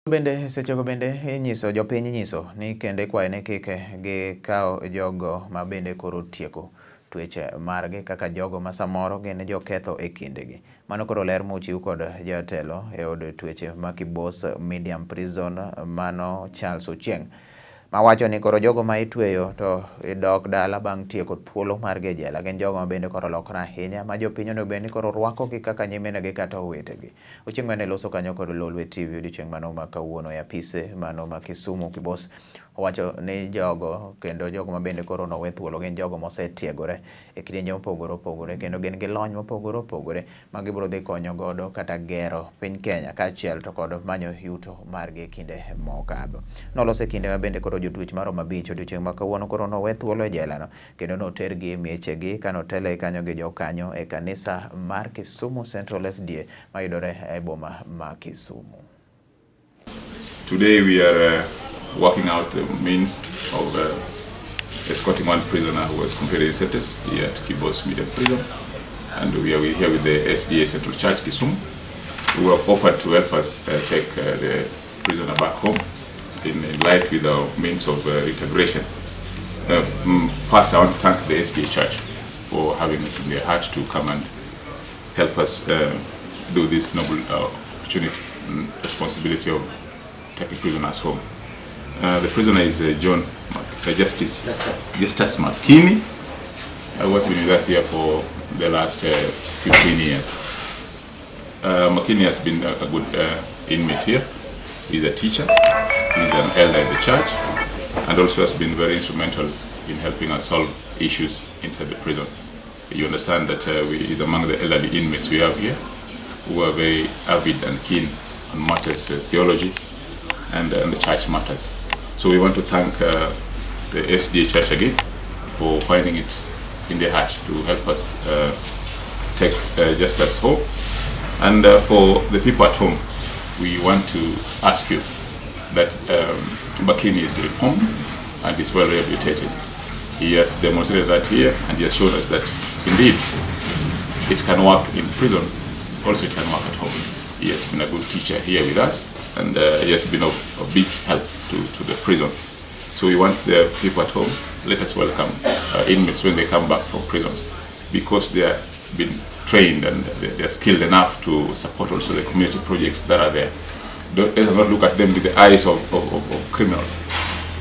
Bende sechego bende inyiso jopiny nyiso ni kendo ikwayo ni kik gikaw jogo ma bende koro tieko tweche margi kaka jogo ma samoro gin joketho e kindegi. Mano koro ler mochiw kod jatelo e od tweche ma Kibos Medium Prison mano Charles Ochieng', mawacho ni koro jogo ma itweyo to idok dala bang' tieko thuolo margi e jela gin jogo ma bende koro olokore ahinya ma jopiny onego bed ni koro rwakogi kaka nyiminegi kata owetegi. Ochieng' mane loso kanyo kod Lolwe TV odiochieng' mano ma kawuono e apise mano ma Kisumu Kibos owacho ni jogo kendo jogo ma bende koro nowe thuolo gin jogo mosetiegore e kidienje mopogore opogore kendo gin gi lony mopogore opogore ma gibiro dhi konyo godo kata gero piny Kenya kaachiel to kod manyo yuto margi e kinde mokadho. Noloso e kinde ma bende koro jotwech maromo 5 odiochieng' ma kawuono koro nowe thuolo e jela no kendo notergi e miechegi kanotele kanyo gi jokanyo e kanisa mar Kisumu Central SDA mayudore e boma ma Kisumu. Today we are working out the means of escorting one prisoner who has completed his sentence here at Kibos Medium Prison, and we are here with the SDA Central Church Kisumu, who have offered to help us take the prisoner back home in light with our means of reintegration. First, I want to thank the SDA Church for having it in their heart to come and help us do this noble opportunity and responsibility of taking prisoners home. The prisoner is John Justus Makini, who has been with us here for the last 15 years. Makini has been a good inmate here. He's a teacher, he's an elder in the church, and also has been very instrumental in helping us solve issues inside the prison. You understand that he's among the elderly inmates we have here, who are very avid and keen on matters theology and the church matters. So we want to thank the SDA Church again for finding it in their heart to help us take Justus home. And for the people at home, we want to ask you that Makini is reformed and is well rehabilitated. He has demonstrated that here, and he has shown us that indeed it can work in prison, also it can work at home. He has been a good teacher here with us, and he has been of big help to the prison. So we want the people at home, let us welcome inmates when they come back from prisons, because they have been trained and they are skilled enough to support also the community projects that are there. Let us not look at them with the eyes of criminals.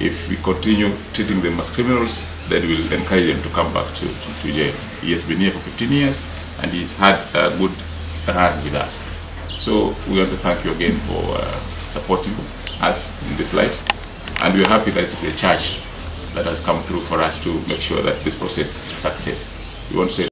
If we continue treating them as criminals, then we'll encourage them to come back to jail. He has been here for 15 years and he's had a good run with us. So we want to thank you again for supporting us in this light. And we're happy that it is a church that has come through for us to make sure that this process is a success. We want to say